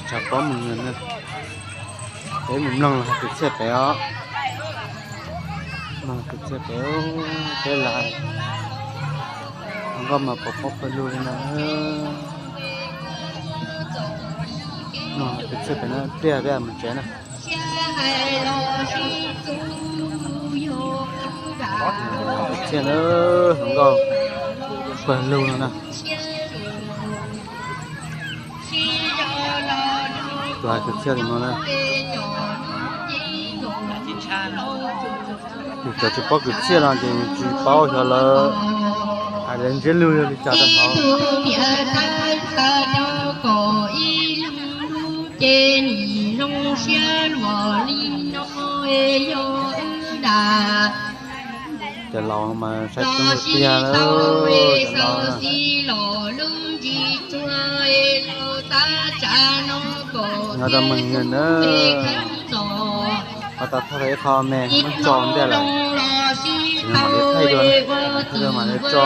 Tshav pob mus nws, peb mus mloog los hais kwv txhiaj pem os. Mloog kwv txhiaj pem, peb los hais nkauj mas pom pob pawg lug li no. Mloog kwv txhiaj pem no pliag peb mus tsev na. Kwv txhiaj na, hluas nkauj pawg lug no na. Tus hais kwv txhiaj li no na. Tus cov tsis paub kwv txhiaj no ces tsis paub xyov lawv hais lawv ntsiab lug yog li cas rau hauv. Cov laus mas saib tub tiag lawm, cov laus. Nyob rau Meeg Nwm na, ho tau thauj tau ib qho me muab tso ntej lawm, tsis no mam li thaij dua, thaij dua mam li tso.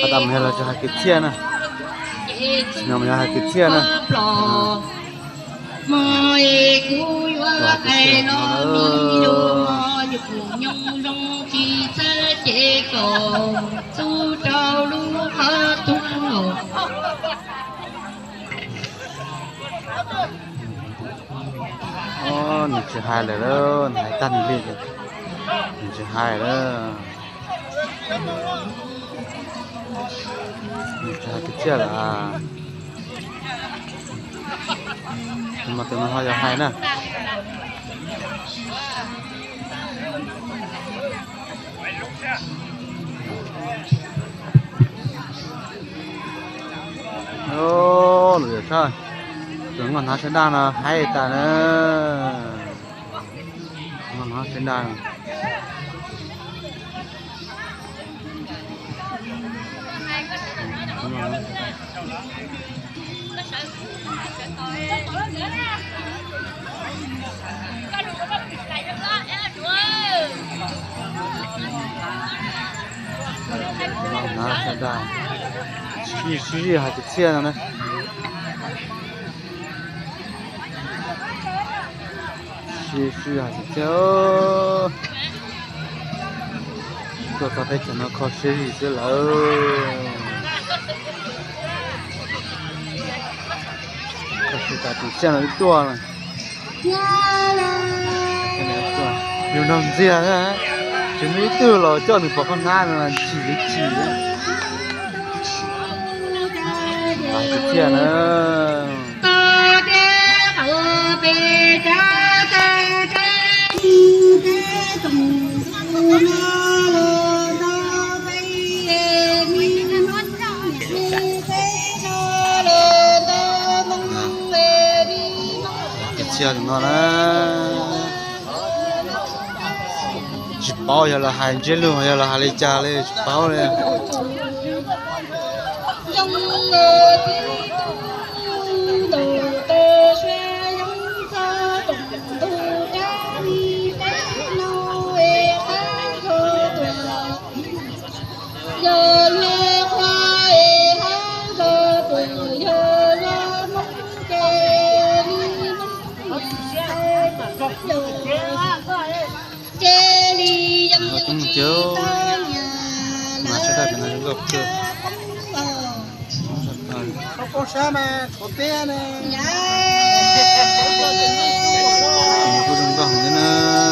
Ho tau mas yog los tsis hais kwv txhiaj na, tsis no mas yog hais kwv txhiaj na. Nws tsis hais lawm, nws hais tag nws li, nws tsis hais lawm. Nws tsis hais kwv txhiaj lawm. Mas tus no ho yog hais na. Lawm yog, tus nkauj hnav sab daj no haib tas na. Nkauj hnav sab daj. Nkauj hnav sab daj, sib sib hais kwv txhiaj no na. Sib sib hais kwv txhiaj. Tuaj txog teb chaws no kho siab zim xwb lawm. Kho siab tas tus xiab no wb tuaj lawm. Yus nrog ntxiag, tsis muaj ib tug los coj nws pov qhob hnab no chim li chim. Kwv txhiaj na. Kwv txhiaj no na, tsis paub yog lawv hais ntsiab lus yog lawv hais li cas li tsis paub li. Coob tiag, mas sawv daws pem no zoo nkauj kawg. Kuj zoo nkauj heev thiab na.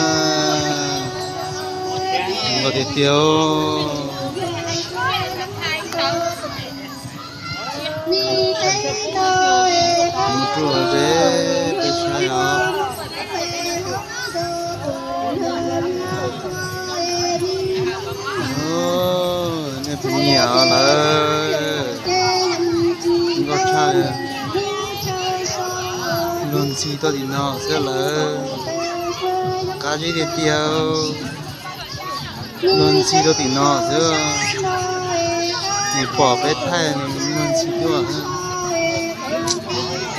Zoo nkauj tiag tiag. Mus rau peb peb saib os. Nej puas nyiam lawm? Nkauj tshaj. Luag ntxhi tuaj tim no xwb lawm. Qab zib tiag tiag. Luag ntxhi tuaj tim no xwb. Nws pom peb thaij luag ntxhi tuaj.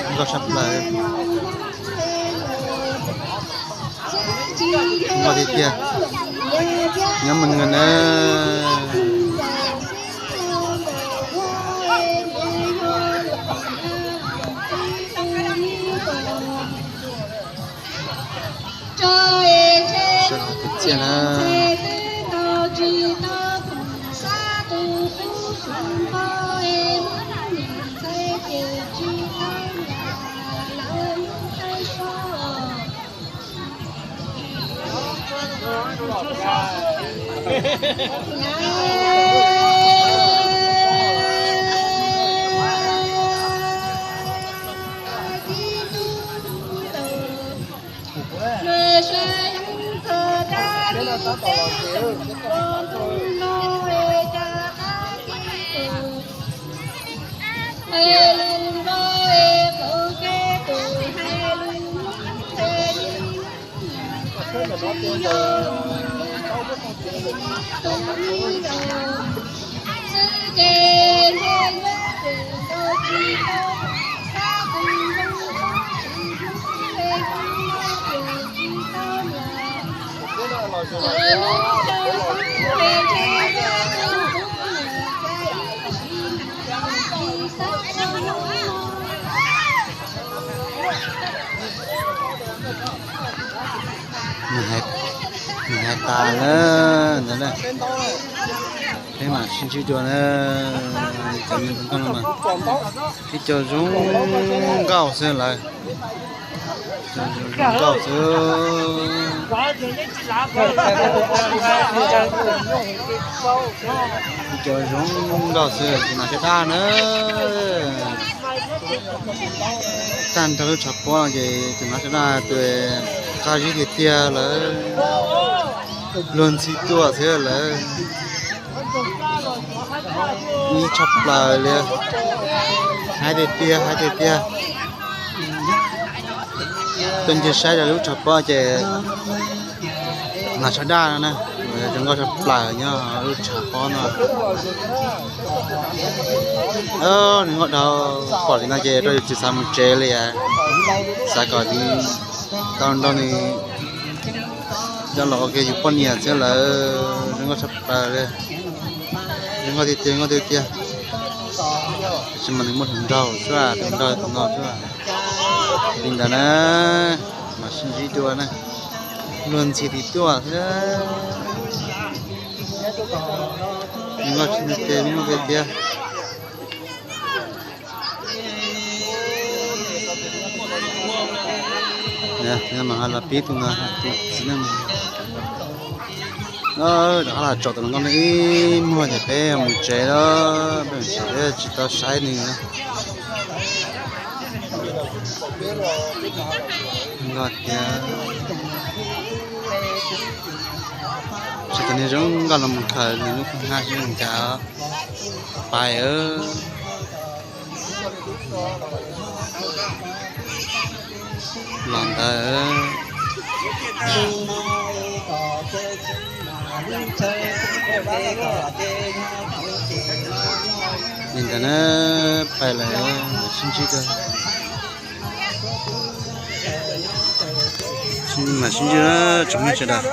Nkauj tshaj plaws. Nkauj tiag tiag. Nyob Meeg Nwm na. Tiag na. Nws hais tas lawm ntawd na. Peb mam sib ntsib dua na. Cov me tus nkauj no mas ib co zoo nkauj xwb lawm. Zoo nkauj xwb. Ib co zoo nkauj xwb, tus Nas Sab Daj na. Tag nrho lub tshav pob no ces tus Nas Sab Daj tus qab zib tiag tiag lawm, luag ntxhi tuaj xwb lawm. Ib tshaj plaws li, hais tiag tiag, hais tiag tiag. Tuaj ncig saib rau lub tshav pob ces Nas Sab Daj no na, zoo nkauj tshaj plaws nyob lub tshav pob no. Nws nkauj dhau, pom li no ces rau yus tsis xav mus tsev li, xav kom nws tau nrog nws coj los ua ke yus poj niam xwb lawm. Zoo nkauj tshaj plaws li, zoo nkauj tiag tiag, nkauj tiag tiag. Tab sis mas nws muaj hluas nraug xwb, hluas nraug tus no xwb. Li ntawd na, mam sib ntsib dua na. Luag ntxhi tim tuaj xwb. Zoo nkauj tiag tiag, zoo nkauj tiag tiag. Mas ho los pib tus no, tus txiv neej no. Rov qab los tsom tus hluas nkauj no ib muag ces peb mus tsev lawm, peb mus tsev tsis tau saib nws. Nkauj tiag. Tsis tas nws zoo nkauj los mus khaws nws lub khaub hnab sib ncav pais. Los ntawd. Li ntawd na, pais lawm, sib ntsib dua. Mam sib ntsib tsoom mloog sawv daws.